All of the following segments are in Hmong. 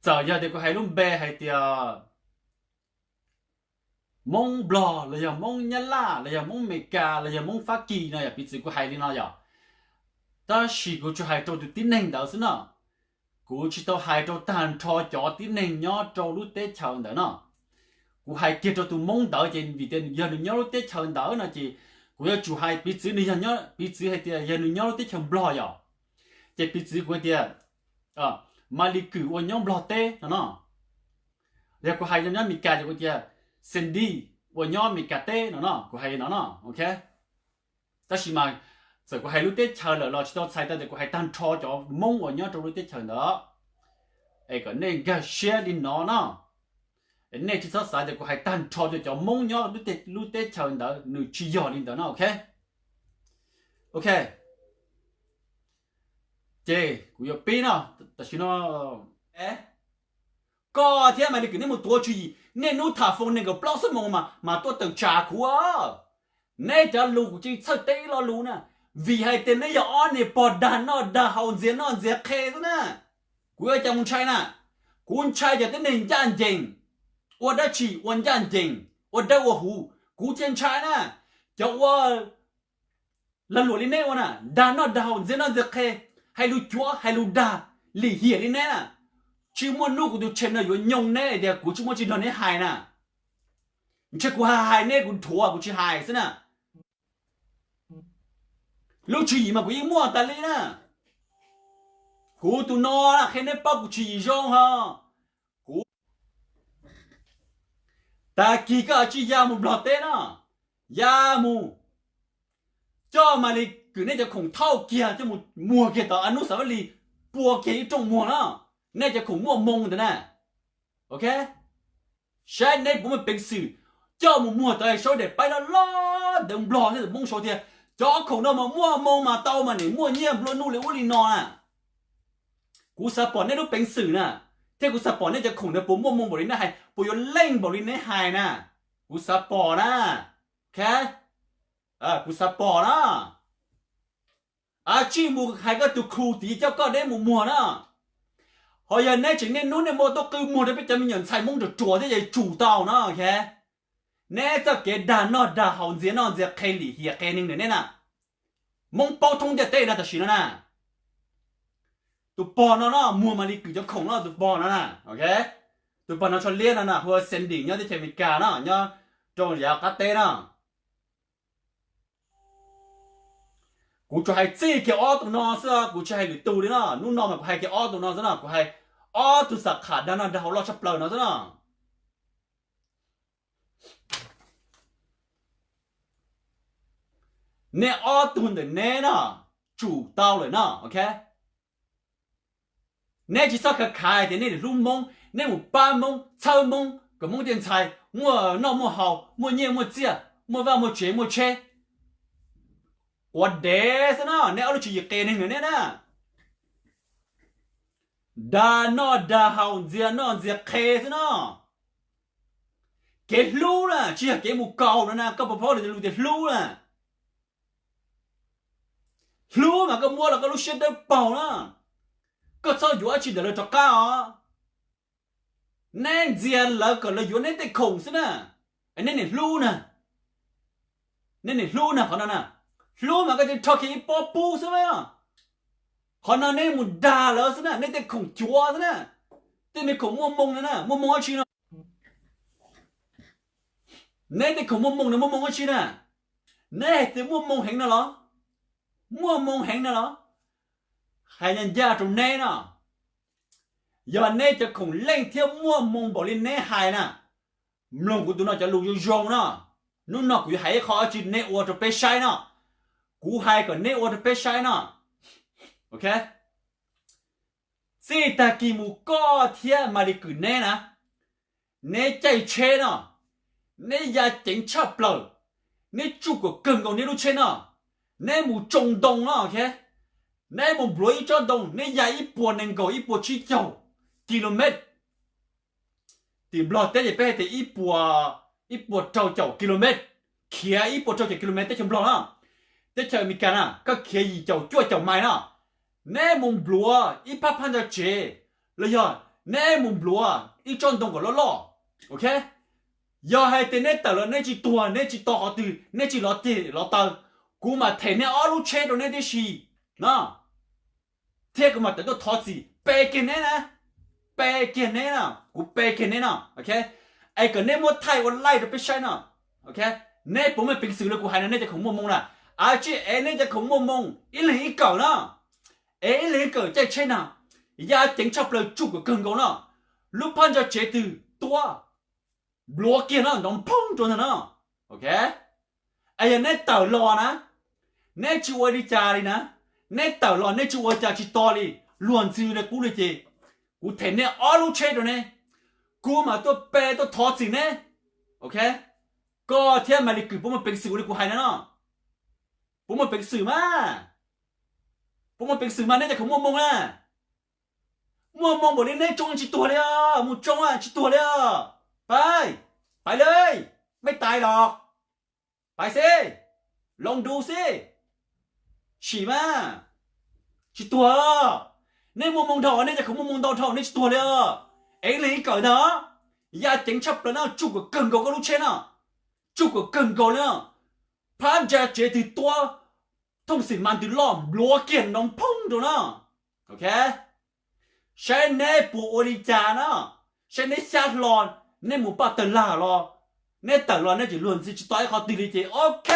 Txawm yog tias kuv hais lub npe hais tias Moob Nplog los yog Moob Nyab Laj los yog Moob Amelikas los yog Moob Fab Kis no yom, piv txwv kuv hais li no yom, tab sis kuv tsuas hais rau tus tib neeg ntawd xwb no. Kuv tsis tau hais rau tag nrho cov tib neeg nyob rau lub teb chaws ntawd no. Kuv hais kiag rau tus Moob ntawd ces vim tias yog nws nyob lub teb chaws ntawd no ces kuv yuav tsum hais piv txwv nws yog, piv txwv hais tias yog nws nyob lub teb chaws Nplog yom, ces piv txwv kuv hais tias Maiv Lis Kwm ua nyob Nplog teb no no. Yog kuv hais nyob Amelikas ces kuv tias Sandy ua nyob Amelikas teb no no, kuv hais li no no, ok. Tab sis mas txawm kuv hais lub teb chaws lawm los tsis tau txhais tau tias kuv hais tag nrho cov Moob uas nyob rau lub teb chaws ntawd. Es kom nej nkag siab li no no. Nej tsis txhob xav tias kuv hais tag nrho rau cov Moob nyob lub teb chaws ntawd, nws tsis yog li ntawd no, ok. Ok, ces kuv yuav pib no, tam sim no koj thiab Maiv Lis Kwm neb mus tuav tswv yim, niaj hnub tham foos nees nkaum plaub xuab moos mas tuaj tawm tsam kuv. Neb cov lus kuv tsis txhawj teb ib lo lus na, vim hais tias neb yog ob niag pog dag noj dag haus ntxias noj ntxias qhe xwb na. Kuv yuav cas mus ntshai na? Kuv ntshai cov tib neeg ncaj ncees, ua dab tsi ua ncaj ncees, ua dawb ua huv, kuv thiaj ntshai na. Cov ua lag luam li neb ua na, dag noj dag haus ntxias noj ntxias qhe, hais lus cuav hais lus dag, lim hiam li neb na, tsis muaj hnub kuv tus channel no yuav nyoo neb tias kuv tsis muaj tsis nrog neb hais na. Ntshe kuv hais hais neb kuv dhuav kuv tsis hais xwb na. Lub tswv yim mas kuv yeej muaj tas li na. Kuv tus no na qhia neb paub kuv tswv yim zoo ho. Kuv, tag kis koj tsis ya mus Nplog teb no, ya mus coj Maiv Lis Kwm neb cov khoom thauj kiag coj mus muag kiag tom Anub Xav Vab Lis, pua kiag ib rooj muag no, nej cov khoom muaj moo ntawd na. Ok, saib neb puas muaj peev xwm coj mus muag tau saub daim paib loj loj ntawd Nplog thiab Hmoob sau tias cov khoom no mas muaj moo mas tau mas nim muaj nyiaj nplua nuj li ub li no na. Kuv xav pom neb lub peev xwm na, thiab kuv xav pom neb cov khoom ntawd puas muaj moo npaum li neb hais, puas yuav leej npaum li neb hais na. Kuv xav pom na. Ok, kuv xav pom na. Ab, tsij mus hais koj tus khu tid coj koj neb mus muag na. Ho yog neb tseem niaj hnub niaj hmo tuaj qw muag rau peb cov me nyuam ntxhais Hmoob ruam ruam thiab ces tsum tau no. Neb txoj kev dag noj dag haus ntxias noj ntxias qhe lim hiam qhe neeg ntawm neb na, Hmoob paub thoob ntiaj teb no tam sim no na. Tus pog no no muag Maiv Lis Kwm cov khoom no tus pog no na. Tus pog no tsho liab no na hu ua Sandy nyob teb chaws Amelikas no, nyob rau yav qab teb no. Kuv tsuas hais txij kiag ob tug no xwb, kuv tsis hais lwm tus li no. Hnub no mas kuv hais kiag ob tug no xwb no, kuv hais ob tug xam kham dag noj dag haus loj tshaj plaws no xwb no. Nej ob tug ntawm neb no tsum tau lawm no, ok. Neb tsis txhob khav khav hais tias nej hlub Hmoob, neb mus pab Hmoob txhawb Hmoob kom Hmoob tej ntxhais muaj noj muaj haus muaj nyiaj muaj txiaj muaj vaj muaj tsev muaj tsheb. Quav dev xwb no, neb ob lub tswv yim qe neeg ntawm neb na. Dag noj dag haus ntxias noj ntxias qhe xwb no. Kev hlub na tsis yog kev mus kaus no na, koj puas paub lus tias hlub na? Hlub mas koj muab los koj lub siab dawb paug na, koj txhob yuav dab tsi ntawm lawv rov qab os. Neb ntxias lawv kom lawv yuav neb tej khoom xwb na, neb niam hlub na. Neb niam hlub na qhov no na, hlub mas koj tseem rho kiag ib pob pub xwb na. Qhov no neb mus dag lawv xwb na, neb tej khoom cuav xwb na. Tej me khoom muaj moo no na, muaj moo dab tsi no? Neb tej khoom muaj moo no muaj moo dab tsi na? Neb hais tias muaj moo heev no los? Muaj moo heev no los? Hais ncaj ncaj rau neb no, yog neb cov khoom leej thiab muaj moo npaum li neb hais na, mloog kuv tus no cov lus zoo zoo no. Hnub no kuv yuav hais ib qho dab tsi neb ua rau peb saib no. Kuv hais kom neb ua rau peb saib no. Ok, txij tag kis mus koj thiab Maiv Lis Kwm neb na, neb caij tsheb no, neb ya ceev tshaj plaws, neb tsuj kom kawg nkaus neb lub tsheb no, neb mus tsoo ntoo no, ok, neb mus npluav ib tsob ntoo, neb ya ib puas nees nkaum ib puas tsib caug kilomev. Tim Nplog teb ces peb hais tias ib puas, ib puas rau caum kilomev, khiav ib puas rau caum kilomev teb chaws Nplog na. Teb chaws Amelikas na koj khiav yim caum cuaj caum mais no, neb mus npluav ib phab phab ntsa tsev los yog Neb mus npluav ib tsob ntoo kom loj loj, ok. Yog hais tias neb tawm los neb tsis tuag, neb tsis to qhov twg, neb tsis lov ceg lov taw, kuv mam them neb ob lub tsheb rau neb tib si no, thiab kuv mam tawm tuaj thov txim pe kiag neb na, pe kiag neb no, kuv pe kiag neb no, ok. Es kom neb muab thaij ua laij rau peb saib no, ok. Neb puas muaj peev xwm li kuv hais no, neb cov khoom muaj moo na? Ab tsi, es neb cov khoom muaj moo ib leeg ib kawm no, es ib leeg ib kawm caij tsheb na, yaj ceev tshaj plaws, tsuj kom kawg nkaus no, lub phab ntsa tsev twg tuab, npluav kiag no, nrov phoob rau ntag no, ok. Es yog neb tawm los na, neb tsis ua li cas li na, neb tawm los neb tsis ua cas tsis to li, luag ntxhi li qub li ces kuv them neb ob lub tsheb rau neb, kuv mam tuaj pe tuaj thov txim neb, ok. Koj thiab Maiv Lis Kwm puas muaj peev xwm ua li kuv hais na no? Puas muaj peev xwm mas? Puas muaj peev xwm mas neb cov khoom muaj moo na? Muaj moo npaum li neb tsoo tsis tuag li os, mus tsoo tsis tuag li os. Pais, pais li, mej tais los, pais xwb, loo dus xwb, sim mas, tsis tuag. Neb muaj moo dhau, neb cov khoom muaj moo ntau dhau, neb tsis tuag li os. Es ib leeg ib kawm ntag, yaj ceev tshaj plaws no, tsuj kom kawg nkaus koj lub tsheb no, tsuj kom kawg nkaus li no, phab ntsa tsev twg tuab, thooj xim mas ntws loj, npluav kiag nrov phoob rau no, ok. Saib neb puas ua li cas no, saib neb xyab hlo, neb mus paj tawg lag los, neb tawm los neb tseem luag ntxhi tsis to ib qhov twg li ces ok.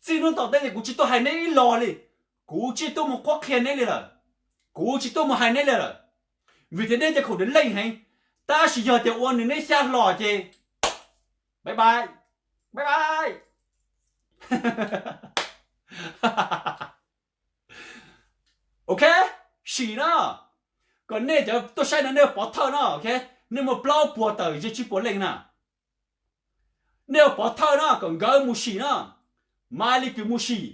Txij hnub tom ntej ces kuv tsis tuaj hais neb ib los li, kuv tsis tuaj mus qhuab qhia neb li lawm, kuv tsis tuaj mus hais neb li lawm, vim tias neb cov khoom dawb leej heev. Tab sis yog tias ua nws neb xyab hlo ces bye bye, bye bye. Ok, sim no, kom nej cov tuaj saib no nej ua pov thawj no, ok, nej muaj plaub puas tawm ze tsib puas leej na, nej ua pov thawj no kom nkawd mus sim no, Maiv Lis Kws mus sim,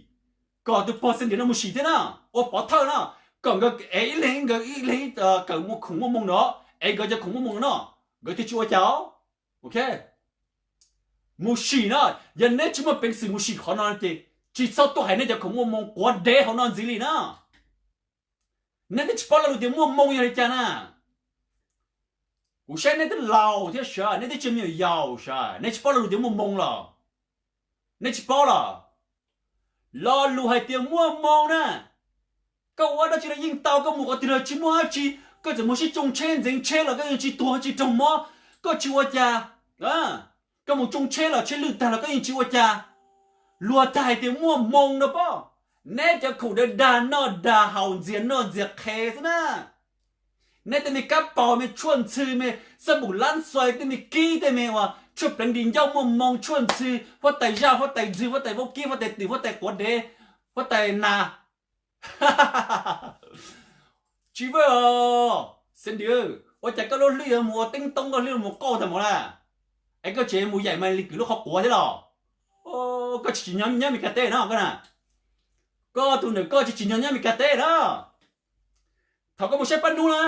kom tus pog Xeeb Diam no mus sim thiab na, ua pov thawj no, kom nkawd es ib leeg nkawd ib leeg kawm mus khoom muaj moo no, es nkawd cov khoom muaj moo no, nkawd thiaj tsis ua cas, ok. Mus sim no, yog neb tsis muaj peev xwm mus sim qhov no ces tsis txhob tuaj hais neb cov khoom muaj moo quav dev hauv no ntxiv li na. Neb twb tsis paub lo lus tias muaj moo yog li cas na. Kuv saib neb twb laus thiab sav, neb twb tsis me nyuam yaus sav, neb tsis paub lo lus tias muaj moo los? Neb tsis paub los? Lo lus hais tias muaj moo na, koj ua dab tsi los yeej tau, koj mus qhov twg los tsis muaj dab tsi, koj txawm mus sib tsoo tsheb ntxeev tsheb los koj yeej tsis tuag tsis raug mob, koj tsis ua cas. Koj mus tsoo tsheb los tsheb lwj tag los koj yeej tsis ua cas. Luag tag hais tias muaj moo no pob. Neb cov khoom dag dag noj dag haus ntxias noj ntxias qhev xwb na. Neb tej me kab paus me tshuaj ntxhw me xab npum lab xais tej me kib tej me uas tshuaj pleev di ncauj muaj moo tshuaj ntxhw, huab tais zaj huab tais ntxhw huab tais vaub kib huab tais twm huab tais quav dev huab tais nas. Tsis vwj os, Xeeb Diam, ua cas koj lub hlwb yuav mus ua teeb toob, koj hlwb mus qauj tag mus na? Es koj tseem mus yaim Maiv Lis Kws lub qhov quav thiab los? Koj tsis tsim nyog nyob Mes Kas teb no koj na. Koj tus ntawm koj tsis tsim nyog nyob Mes Kas teb na. Thaum koj mus saib Paj Nub na,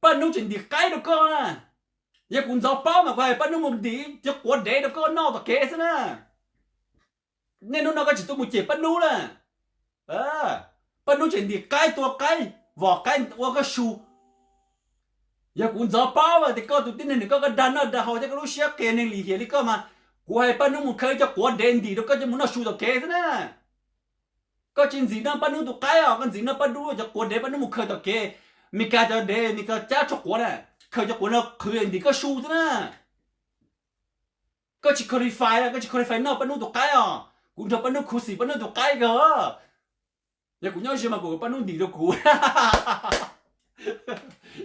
Paj Nub tseem ntim qaib rau koj na. Yog kuv ntxov paub mas kuv hais Paj Nub mus ntim cov quav dev rau koj noj tom kev xwb na. Niaj hnub no koj tseem tuaj mus cem Paj Nub na. Paj Nub tseem ntim qaib tua qaib, vom qaib ua koj su. Yog kuv ntxov paub mas tias koj tus tib neeg nws koj koj dag noj dag haus thiab koj lub siab qias neeg lim hiam li koj mas, kuv hais Paj Nub mus khaws cov quav dev ntim rau koj coj mus noj su tom kev xwb na. Koj tsis ntxim noj Paj Nub tus qaib os, koj ntxim noj Paj Nub cov quav dev Paj Nub mus khaws tom kev. Mes Kas cov dev Mes Kas cab tshuaj quav na, khaws cov quav no qhwv ntim koj su xwb na. Koj tsis qualify, koj tsis qualify noj Paj Nub tus qaib os. Kuv nrog Paj Nub khuv xim Paj Nub tus qaib kawg. Yog kuv nyob ze mas kuv kom Paj Nub ntim rau kuv.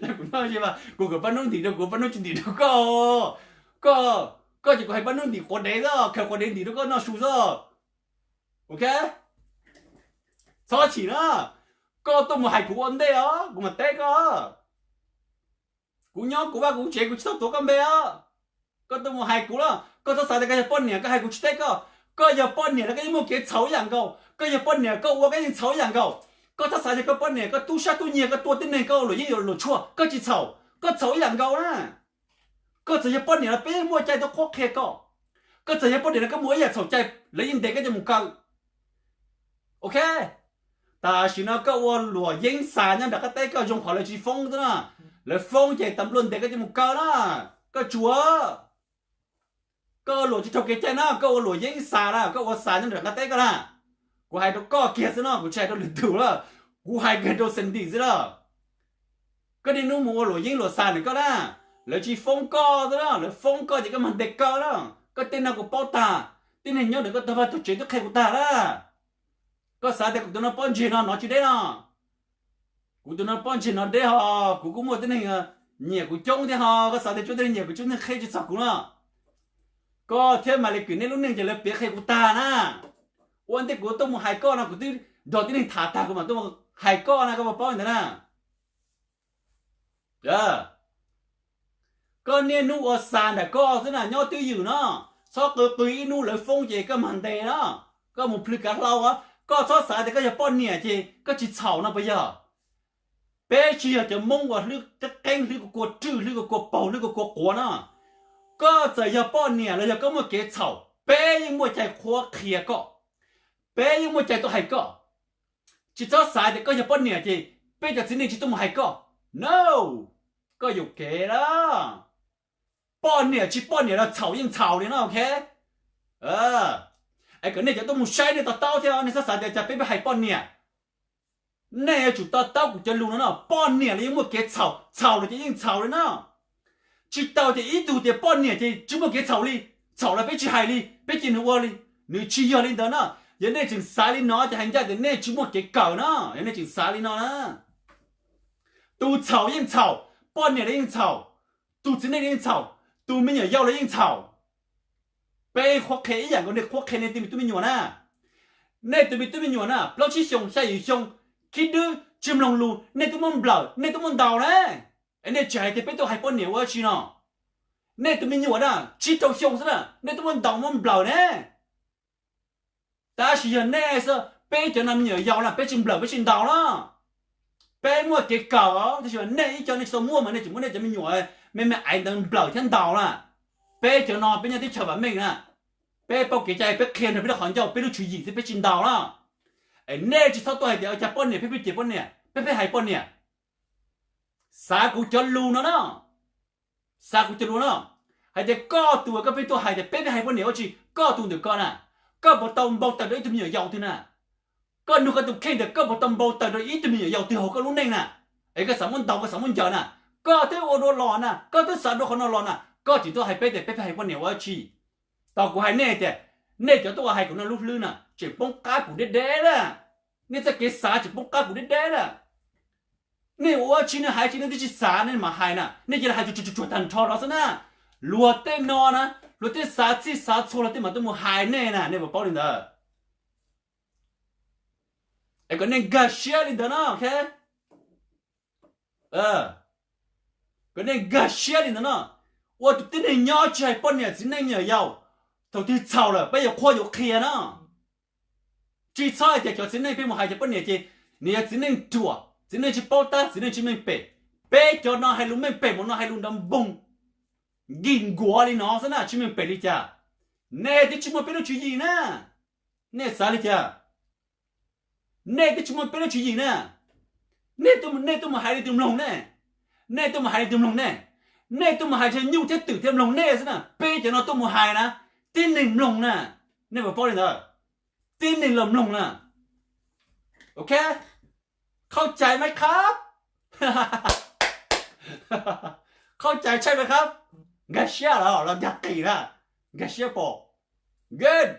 Yog kuv nyob ze mas kuv kom Paj Nub ntim rau kuv, Paj Nub tsis ntim rau koj. Koj, koj ces kuv hais Paj Nub ntim quav dev xwb, khaws quav dev ntim rau koj noj su xwb. Ok, txhob chim na. Koj tuaj mus hais kuv ua ntej os, kuv mam teb koj. Kuv nyob kuv vaj kuv tsev, kuv tsis tau tuav koj npe os. Koj tuaj mus hais kuv los, koj txhob xav tias koj yog poj niam koj hais kuv tsis teb koj. Koj yog poj niam los koj yeej muaj kev txhaum ib yam nkaus, koj yog poj niam koj ua koj yeej txhaum ib yam nkaus. Koj txhob xav tias koj poj niam koj tub sab tub nyiag koj tua tib neeg koj luam yeeb luam tshuaj, koj tsis txhaum, koj txhaum ib yam nkaus na. Koj txawm yog poj niam los peb yeej muaj cai tuaj qhuab qhia koj. Koj txawm yog poj niam los koj muaj ib yam txhaum cai, lawv yeej ntes koj coj mus kaw. Ok, tam sim no koj ua luam yeeb xas nyob nram qab teb koj zoo qhov lawv tsis foob xwb na. Lawv foob ces tas npluaj ntes koj coj mus kaw na. Koj tsuav, koj ua luam tsis raug kev cai na, koj ua luam yeeb xas na, koj ua xas nyob nram qab teb koj na. Kuv hais rau koj kiag xwb no, kuv tsis hais rau lwm tus na, kuv hais kiag rau Sandy xwb na. Koj niaj hnub mus ua luam yeeb luam xas ntawm koj na, lawv tsis foob koj xwb na, lawv foob koj ces koj mag ntes kaw na. Koj tej no kuv paub tag, tib neeg nyob ntawm koj tog vaj tog tsev twb qhia kuv tag lawm. Koj xav tias kuv tus no pob ntseg no hnov tsis deb no? Kuv tus no pob ntseg hnov deb ho, kuv kuj muaj tib neeg nyiam kuv coob thiab ho, koj xav tias tsuas tib neeg nyiam kuv coob neeg qhia tsis txog kuv no? Koj thiab Malis Kwm nej lub neej ces lawv piav qhia kuv tag na. Ua ntej kuv tuaj mus hais koj no kuv twb nrog tib neeg tham tag kuv mam tuaj hais koj na, koj puas paub li ntawd na? Koj niaj hnub ua xas ntawm koj xwb na, nyob twj ywm no, txhob qw qw ib hnub lawv foob ces koj mag ntes no, koj mus plhws kav hlau. Koj txhob xav tias koj yog poj niam ces koj tsis txhaum no puas yog? Peb tsis yog cov Hmoob uas hlwb qeeb, hlwb kua kua rwj, hlwb kua kua paug, hlwb kua kua quav no. Koj txawm yog poj niam los yog koj muaj kev txhaum, peb yeej muaj cai qhuab qhia koj, peb yeej muaj cai tuaj hais koj. Tsis txhob xav tias koj yog poj niam ces peb cov txiv neej tsis tuaj mus hais koj. No, koj yuam kev lawm. Poj niam tsis poj niam los txhaum yeej txhaum li no, ok? Es kom nej cov tuaj mus saib nej to taub thiab, nej txhob xav tias cas peb peb hais poj niam. Nej yuav tsum to taub kuv cov lus no no, poj niam los yeej muaj kev txhaum, txhaum los ces yeej txhaum li no. Tsis tau tias ib tug tias poj niam ces tsis muaj kev txhaum li, txhaum los peb tsis hais li, peb cia nws ua li. Nws tsis yog li ntawd no. Yog nej tseem xav li no ces hais ncaj tias nej tsis muaj kev kawm no, yog nej tseem xav li no na. Tus txhaum yeej txhaum, poj niam los yeej txhaum, tus txiv neej los yeej txhaum, tus me nyuam yaus los yeej txhaum. Peb qhuab qhia ib yam nkaus nej qhuab qhia nej tus me tub me nyuam na. Nej tus me tub me nyuam na, plaub tsib xyoo xya yim xyoo, khib dwb tsis mloog lus nej twb muab nplawm, nej twb muab ntaus na. Es nej tsis hais tias peb tuaj hais poj niam ua dab tsi no. Nej tus me nyuam na, tsib rau xyoo xwb na nej twb muab ntaus muab nplawm ne. Tab sis yog nej xwb, peb cov no me nyuam yaus na peb tsis nplawm peb tsis ntaus na. Peb muaj kev kawm os, tab sis nej ib co nej tsis tau muaj mas nej tseem muab nej cov me nyuam me me aiv ntawd nplawm thiab ntaus na. Peb cov no peb nyob teb chaws vam meej na, peb paub kev cai, peb qhia nrog peb lub qhov ncauj, peb lub tswv yim xwb, peb tsis ntaus na. Es nej tsis txhob tuaj hais tias cas poj niam peb pheej cem poj niam, peb pheej hais poj niam. Xav kuv cov lus no na, xav kuv cov lus no, hais tias koj tus uas koj pheej tuaj hais tias peb pheej hais poj niam ua tsi, koj tus ntawm koj na, koj puas tau npau taws rau ib tug me nyuam yaus twg na? Koj nug koj tus kheej tias koj puas tau npau taws rau ib tug me nyuam yaus twg hauv koj lub neej na? Es koj xav muab ntaus, koj xav muab ncaws na, koj twb ua dua los na, koj twb xav dua qhov no los na, koj tseem tuaj hais peb tias peb pheej hais poj niam ua dab tsi? Tos kuv hais nej tias, nej cov tuaj hais kuv no lub hlwb na tseem poob qab kuv deb deb na. Nej txoj kev xav tseem poob qab kuv deb deb na. Nej ua dab tsi nej hais tsis, nej twb tsis xav nej mam hais na, nej cia li hais tsuag tsuag tag nrho los xwb na. Luag tej no na, luag tej xav txhij xav txhua luag tej mam tuaj mus hais nej na, nej puas paub li ntawd? Es kom nej nkag siab li ntawd no, ok? Kom nej nkag siab li ntawd no. Ua tus tib neeg nyob tsis hais poj niam txiv neej me nyuam yaus, thaum twg txhaum lawm peb yuav qhuab yuav qhia no. Tsis txhob hais tias cov txiv neej peb mus hais cov poj niam ces nws yog txiv neej ruam, txiv neej tsis paub tab, txiv neej tsis meej pem. Peb cov no hais lus meej pem, mus no hais lus nrov npoog, nkig nkuav li no xwb na, tsis meej pem li cas. Nej twb tsis muaj peb lub tswv yim na, nej xav li cas? Nej twb tsis muaj peb lub tswv yim na. Nej tuaj mus hais li twg mloog ne? Nej tuaj mus hais li twg mloog ne? Nej tuaj mus hais nyuj thiab twm thiaj mloog nej xwb na. Peb cov no tuaj mus hais na, tib neeg mloog na. Nej puas paub li ntawd? Tib neeg los mloog na. Ok, เข้าใจไหมครับ? เข้าใจใช่ไหมครับ? Nkag siab los los ncag qis na, nkag siab pom. Good,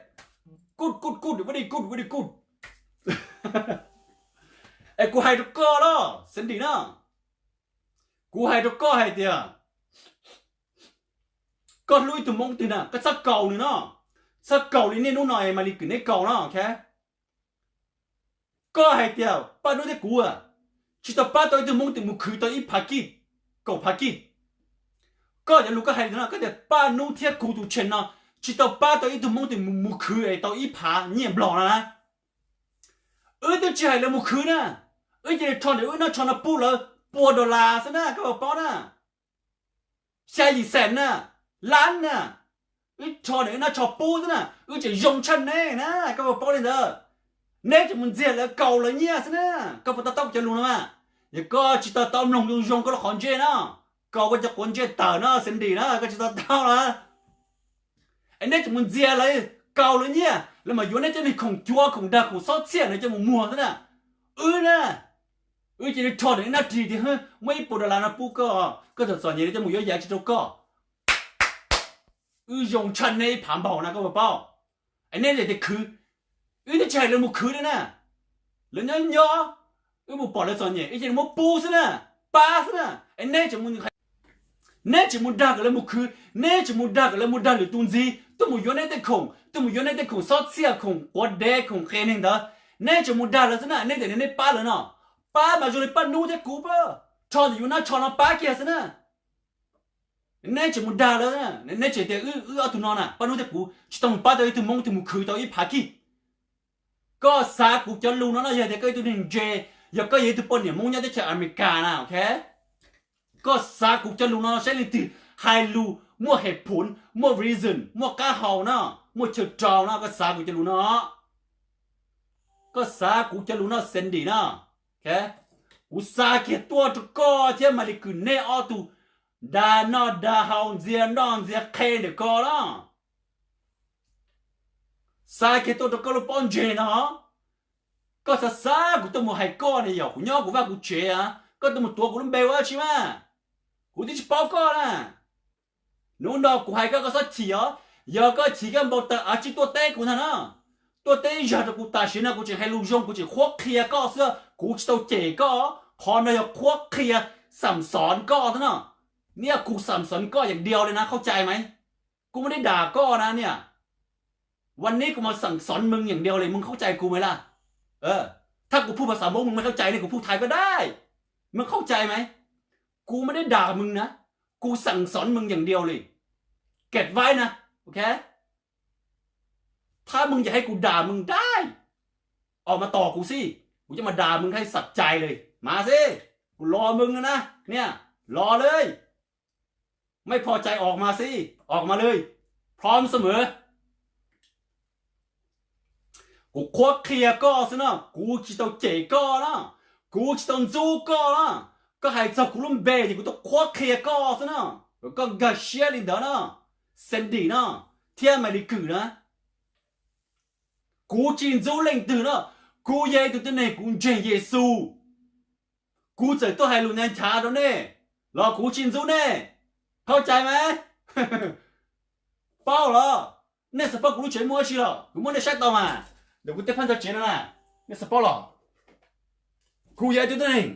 good, good, good, very good, very good. Es kuv hais rau koj los Sandy na, kuv hais rau koj hais tias koj hlub ib tug Hmoob twg na koj txhob kaus nws no, txhob kaus li niaj hnub no Malis Kwm neb kaus no, ok? Koj hais tias Paj Nub thiab kuv tsis tau pab tau ib tug Hmoob twg mus khwv tau ib phav kij, kaum phav kij. Koj cov lus koj hais li no, koj tias Paj Nub thiab kuv tus channel no tsis tau pab tau ib tug Hmoob twg mus khwv es tau ib phav nyiaj Nplog no na. Wb twb tsis hais lawv mus khwv na, wb cia li rho ntawm wb nab tsho no pub lawv pua dollar xwb na, koj puas paub na? Xya yim xees na, lab na, wb rho ntawm wb nab tsho pub xwb na, wb tseem zoo tshaj neb na, koj puas paub li ntawd? Neb tseem mus ntxias lawv kaus lawv nyiaj xwb na, koj puas to taub kuv cov lus no mas? Yog koj tsis to taub mloog zoo zoo koj lub qhov ntsej na, kaus koj cov quav ntsej tawm no Sandy na, koj tsis to taub na. Es neb tseem mus ntxias lawv, kaus lawv nyiaj, lawv mam yuav neb cov neeg khoom cuav khoom dag khoom xob txhiaj no coj mus muag xwb na. Wb na, wb cia li rho ntawm neb nab ris tias muaj ib puas dollar no pub koj, koj txom txom nyem no coj mus yuav yam tsis rau koj. Wb zoo tshaj neb ib phav npaug na koj puas paub? Es neb tias khwv, wb twb tsis hais lawv mus khwv li na. Lawv nyob nyob, wb mus pom lawv txom nyem wb cia li muab pub xwb na, pab xwb na. Es neb tseem mus, neb tseem mus dag kom lawv mus khwv, neb tseem mus dag kom lawv mus dag lwm tus ntxiv, tuaj mus yuav neb tej khoom, tuaj mus yuav neb tej khoom xob txhiaj khoom quav dev khoom qia neeg ntawd. Neb tseem mus dag lawv xwb na, neb tias neb pab lawv no. Pab mas zoo li Paj Nub thiab kuv pab, rho ntawm yus nab tsho no pab kiag xwb na. Neb tseem mus dag lawv, neb tseem tias wb, wb ob tug no na, Paj Nub thiab kuv tsis tau mus pab tau ib tug Hmoob twg mus khwv tau ib phav kij. Koj xav kuv cov lus no no yog tias koj ib tug neeg ntse, yog koj yog ib tug poj niam Hmoob nyob teb chaws Amelikas na, ok? Koj xav kuv cov lus no saib leej twg hais lus muaj hev phoov, muaj reason, muaj qab hau no, muaj chaw rau no, koj xav kuv cov lus no. Koj xav kuv cov lus no Sandy no, ok? Kuv xa kiag tuaj rau koj thiab Malis Kws neb ob tug dag noj dag haus ntxias noj ntxias qhe ntawm ko los. Xa kiag tuaj rau koj lub pob ntseg no. Koj xav xav kuv tuaj mus hais koj ne, yog kuv nyob kuv vaj kuv tsev, koj tuaj mus tuav kuv lub npe ua dab tsi mas? Kuv twb tsis paub koj na. Hnub no kuv hais koj, koj txhob chim os. Yog koj chim koj npau taws av tsij tuaj teb kuv ntag na. Tuaj teb ib zag rau kuv, tam sim no kuv tseem hais lus zoo, kuv tseem qhuab qhia koj xwb, kuv tsis tau cem koj. Qhov no yog qhuab qhia xam xov koj xwb no. Niaj kuv xam xov koj yeem diau li na, khaub cai mas? Kuv muaj dej dam koj na niaj. Vas nib kuv mas xam xov mws yeem diau li, mws khaub cai kuv mas laj? Thab kuv phuj phas xav Hmoob mws mas khaub cai ne, kuv phuj thaiv koj dab, mws khaub cai mas? Kuv muaj dej dam mws na, kuv xam xov mws yeem diau li. Kem vaib na, ok? Thab mws yam hais kuv dam mws dab, os mas tos kuv xij, kuv coj mas dam mws hais xam cai li mas xij. Kuv los mws na niaj, los li. Mej pho cai os mas xij, os mas li. Phom xwb mas. Kuv qhuab qhia koj xwb no, kuv tsis tau cem koj na, kuv tsis tau ntxub koj na. Koj hais txog kuv lub npe ces kuv tau qhuab qhia koj xwb no. Koj nkag siab li ntawd no, Sandy no, thiab Malis Kws na. Kuv tsis ntxub leej twg no, kuv yog ib tug tib neeg kuv ntseeg Yexus. Kuv txawm tuaj hais lus nyav nchav rau nej los kuv tsis ntxub nej, khaub cai mas? Paub los? Nej xav paub kuv lub tsev muaj dab tsi los kuv muab nej saib tau mas, ntawm kuv tej phab ntsa tsev no na, nej xav paub los? Kuv yog ib tug tib neeg,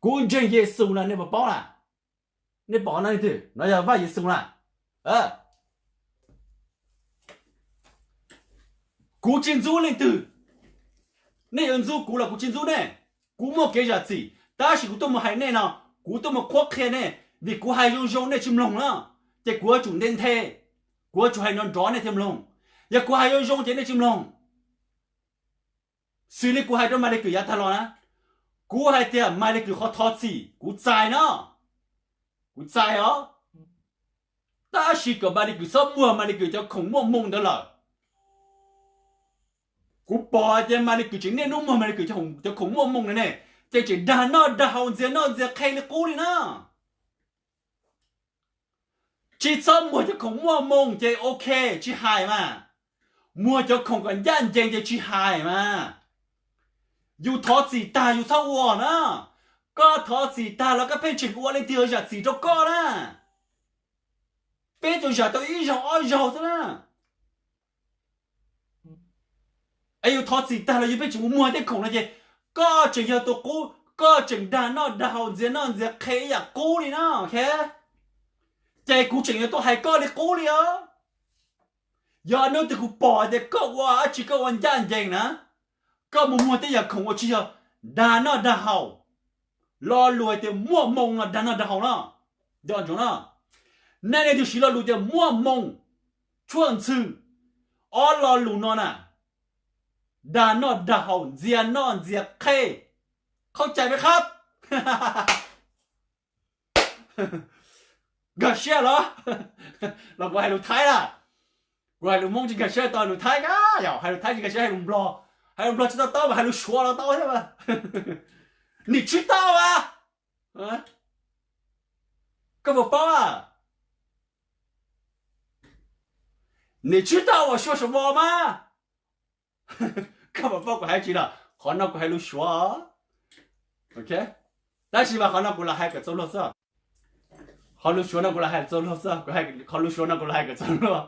kuv ntseeg Yexus na, nej puas paub na? Nej pom no leej twg? No yog Vaj Yexus na. Kuv tsis ntxub leej twg, nej yuav ntxub kuv los kuv tsis ntxub nej. Kuv muaj kev zam txim, tab sis kuv tuaj mus hais nej no, kuv tuaj mus qhuab qhia nej, vim kuv hais zoo zoo nej tsis mloog na, ces kuv yuav tsum nthe nthe, kuv yuav tsum hais nrov nrov nej thiaj mloog. Yog kuv hais zoo zoo ces nej tsis mloog. Xws li kuv hais rau Malis Kws yav tag los na, kuv hais tias Malis Kws qhov thov txim kuv txais no, kuv txais os. Tab sis kom Malis Kws txhob muag Malis Kws cov khoom muaj moo ntawd lawm. Kuv pom tias Malis Kws tseem niaj hnub muag Malis Kws cov khoom muaj moo ntawd ne, ces tseem dag noj dag haus ntxias noj ntxias qhe li qub li na. Tsis txhob muag cov khoom muaj moo ces ok, tsis hais mas. Muag cov khoom kom ncaj ncees ces tsis hais mas. Yus thov txim tag yus txhob ua na. Koj thov txim tag los koj pheej tseem ua leej twg zam txim rau koj na. Peb tsuas zam tau ib zaug ob zaug xwb na. Es yus thov txim tag los yus pheej tseem mus muag tej khoom no ces koj tseem yog tus qub, koj tseem dag noj dag haus ntxias noj ntxias qhe ib yam qub li na, ok? Ces kuv tseem yuav tuaj hais koj li qub li os. Yog hnub twg kuv pom tias koj ua dab tsi koj ua ncaj ncees na, koj mus muag tej yam khoom uas tsis yog dag noj dag haus, lo lus hais tias muaj moo no dag noj dag haus no, nco ntsoov no. Nej leej twg siv lo lus tias muaj moo, tshuaj ntxhw, ob lo lus no na, dag noj dag haus ntxias noj ntxias qhe, khaub cai peb qhab. Nkag siab los? Los kuv hais lus Thaib na, kuv hais lus Hmoob tsis nkag siab tau lus Thaib, yog hais lus Thaib tsis nkag siab hais lus Nplog. Hais lus Nplog tsis tau taub mas hais lus Suav los tau thiab mas. Nim tsis tau as. Koj puas paub a? Nim tsis tau as, sua sa vos mas. Koj puas paub kuv hais tsi lawm? Qhov no kuv hais lus Suav. Tab sis mas qhov no kuv lam hais kom txaus luag xwb. Qhov lus Suav no kuv lam hais kom txaus luag xwb, qhov lus Suav no kuv lam hais kom txaus luag.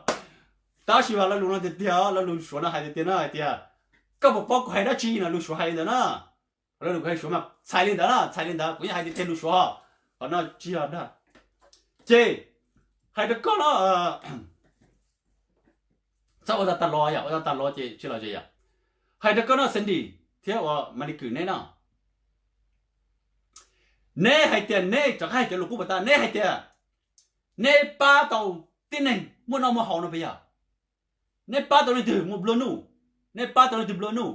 Tab sis mas lo lus no tiag tiag, lo lus Suav no hais tiag tiag no hais tias, koj puas paub kuv hais dab tsi no, lus Suav hais li ntawd na. Lo lus kuv hais Suav mas txhais li ntawd na, txhais li ntawd, kuv yeej hais tiag tiag lus Suav, qhov no tsis yog dag. Ces hais rau koj no, txhob ua tau tas los yom, ua tau tas los ces tsis los ces yom. Hais rau koj no Sandy thiab uas Malis Kwm neb no, neb hais tias neb rov qab hais cov lus qub pas tas, neb hais tias neb pab tau tib neeg muaj noj muaj haus no puas yog? Neb pab tau leej twg muaj nplua nuj? Neb pab tau leej twg nplua nuj?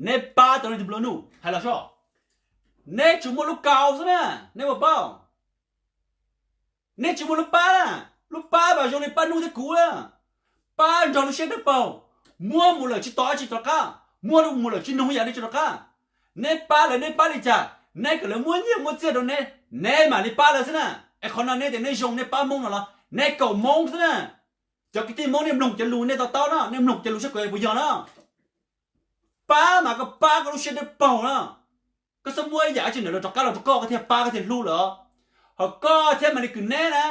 Neb pab tau leej twg nplua nuj? Hais los soj. Neb tsuas muaj lub kaus xwb na, neb puas paub? Neb tsis muaj lub pab na, lub pab mas zoo li pab nub thiab kuv na. Pab nrog lub siab dawb paug, muab mus lawm tsis tos dab tsi rov qab, muab mus lawm tsis nug yam dab tsi rov qab. Neb pab lawv neb pab li cas? Neb kom lawv muab nyiaj muab txiaj rau neb, neb mam li pab lawv xwb na. Es qhov no neb tias neb zoo neb pab Hmoob no los neb kaum Hmoob xwb na. Cov kwv tij Hmoob nej mloog cov lus nej to taub no, nej mloog cov lus saib kuv puas yog no. Pab mas koj pab koj lub siab dawb paug na. Koj xub muab ib yam dab tsi ntawm lawv rov qab los rau koj, koj thiaj pab koj thiaj hlub lawm. Ho koj thiab Malis Kwm neb na,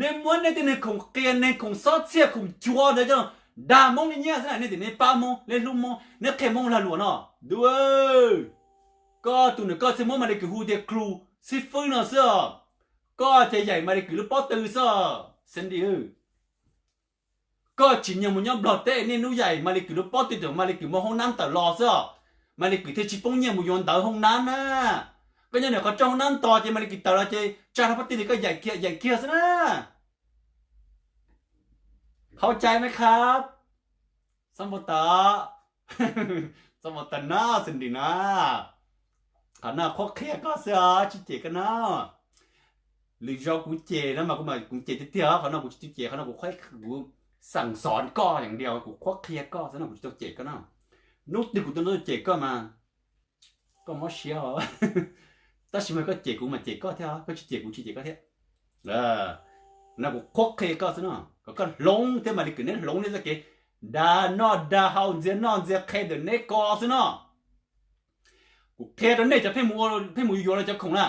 neb muab nej tej neeg khoom qias neeg khoom xob txhiaj khoom cuav ntawd coj dag Hmoob li nyiaj xwb na, nej tias nej pab Hmoob, nej hlub Hmoob, neb qhia Hmoob lag luam no. Ntuj, koj tus nws koj thiaj muab Malis Kwm hu tias klu xib fwb no xwb os. Koj ces yaim Malis Kwm lub pob tw xwb os Sandy. Koj tsis nyiag mus nyob Nplog teb, niaj hnub yaim Malis Kwm lub pob tw, Malis Kwm muaj hoob nab tawm los xwb os. Malis Kwm thiaj tsis poob nyiaj mus yuav ntawv hoob nab na. Koj nyob nim qhov rooj hoob nab nto ces Malis Kwm tawm los ces tsa rau pob tw ces koj yaim kiag yaim kiag xwb na. Hauv cai me khab, xab npau taws, xab npau taws na Sandy na. Qhov no qhuab qhia koj xwb os, tsis cem koj na. Lwm zaus kuv cem no mas kuv mas kuv cem tiag tiag, qhov no kuv tsis tau cem, qhov no kuv, kuv xeem xov koj yeem dias, kuv qhuab qhia koj xwb no, kuv tsis tau cem koj na. Hnub twg kuv tau cem koj mas koj mob siab os. Tab sis mas koj cem kuv mas cem koj thiab, koj tsis cem kuv tsis cem koj thiab. No kuv qhuab qhia koj xwb no, kom koj hloov thiab Malis Kwm neb hloov nej txoj kev dag noj dag haus ntxias noj ntxias qhe ntawm neb ko xwb no. Kuv qhia rau nej cov pheej mus yuav los cov khoom na,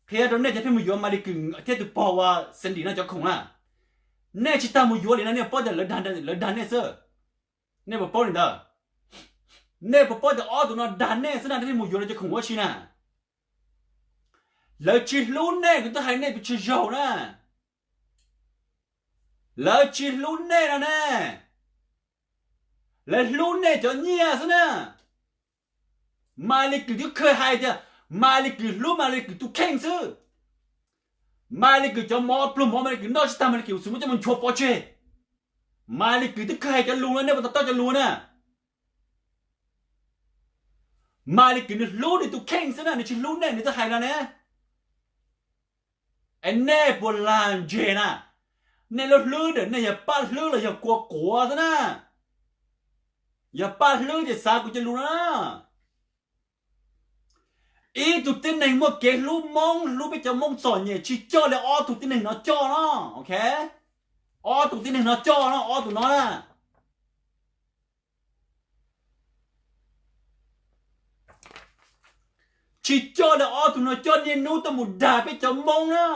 qhia rau nej cov pheej mus yuav Malis Kwm thiab tus pog uas Sandy no cov khoom na, nej tsis tas mus yuav li no nej paub tias lawv dag nej xwb. Nej puas paub li ntawd? Nej puas paub tias ob tug no dag nej xwb na, nej pheej mus yuav lawv cov khoom ua si na? Lawv tsis hlub nej, kuv twb hais nej pes tsawg zaug na. Lawv tsis hlub nej no ne, lawv hlub nej cov nyiaj xwb na. Malis Kwm twb kheev hais tias Malis Kwm hlub Malis Kwm tus kheej xwb. Malis Kwm cov mov pluag mov Malis Kwm noj tsis tag Malis Kwm xub muab coj mus nchuav pov tseg. Malis Kwm twb kheev hais cov lus no, nej puas to taub cov lus na? Malis Kwm nws hlub nws tus kheej xwb na, nws tsis hlub nej, nws twb hais no ne. Es nej puas lag ntseg na? Nej lub hlwb ntawm nej yog paj hlwb los yog kua quav xwb na? Yog paj hlwb ces xav kuv cov lus no na. Ib tug tib neeg muaj kev hlub Hmoob, hlub peb cov Hmoob txom nyem tsis coj li ob tug tib neeg no coj no, ok? Ob tug tib neeg no coj no, ob tug no na. Tsis coj li ob tug no coj niaj hnub tuaj mus dag peb cov Hmoob na.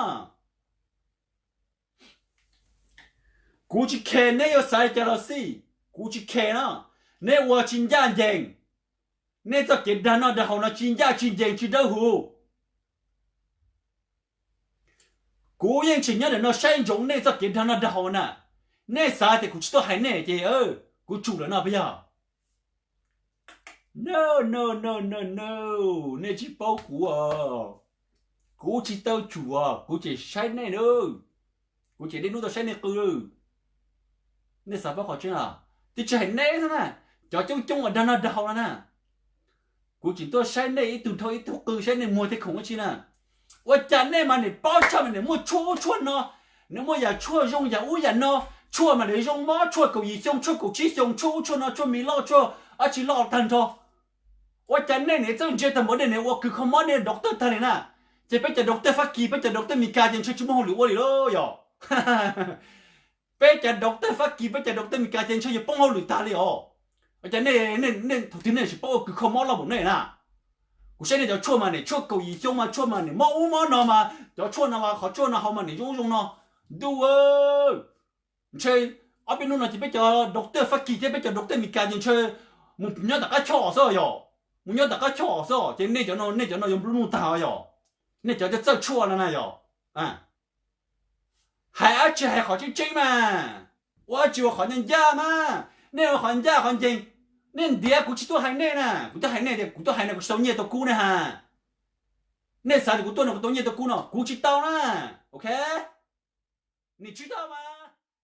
Kuv tsis khe neb yuav xav li cas los xij, kuv tsis khe na. Neb ua tsis ncaj ncees, nej txoj kev dag noj dag haus no tsis ncaj tsis ncees tsis dawb huv. Kuv yeej tseem nyob ntawm no saib ntsoov nej txoj kev dag noj dag haus na. Nej xav tias kuv tsis tuaj hais nej ces kuv tsum lawm no puas yog? No, no, no, no, no, nej tsis paub kuv os. Kuv tsis tau tsum os, kuv tseem saib nej na. Kuv tseem niaj hnub tuaj saib nej qw. Nej xav paub qhov tseeb los? Twb tsis hais nej xwb na, cov coob coob uas dag noj dag haus no na. Kuv tseem tuaj saib nej ib tug dhau ib tug qw saib nej muag tej khoom dab tsi na. Ua cas nej mas nim paub tshaj mas nim muaj tshuaj ub tshuaj no, nim muaj yam tshuaj zoo yam ub yam no, Tshuaj mas nws zoo mob, tshuaj kaum yim xyoo, tshuaj kaum tsib xyoo, tshuaj ub tshuaj no, tshuaj me loj, tshuaj dab tsi loj tag nrho. Ua cas nej niam txawj ntse tag npaum, nej niam ua kws kho mob nej doctor tag li na? Ces peb cov doctor Fab Kis, peb cov doctor Mes Kas ces ntshe tsis muaj hauj lwm ua li lauj yog? Peb cov doctor Fab Kis, peb cov doctor Mes Kas ces ntshe yuav poob hauj lwm tag li os. Ua cas nej, nej thaum twg nej tsis paub ua kws kho mob loj npaum nej na? Kuv saib nej cov tshuaj mas niam tshuaj kaum yim xyoo mas tshuaj mas niam mob ub mob no mas cov tshuaj no mas qhov tshuaj no haus mas niam zoo zoo no. Ntuj, ntshe ob peb hnub no ces peb cov doctor Fab Kis thiab peb cov doctor Mes Kas ces ntshe mus nyob tom qab choj xwb yog? Mus nyob tom qab choj xwb ces nej cov no, nej cov no yuav nplua nuj tag yog? Nej cov txawj tshuaj no na yog? Hais dab tsi hais qhov tseeb tseeb mas, ua dab tsi ua qhov ncaj ncaj mas. Nej ua qhov ncaj qhov ncees, nej ntiav kuv tsis tuaj hais nej na. Kuv tuaj hais nej tias kuv tuaj hais no kuv tsis tau nyiaj tau kub ne ha. Nej xav tias kuv tuaj no kuv tau nyiaj tau kub no, kuv tsis tau na. Ok, nim tsis tau mas.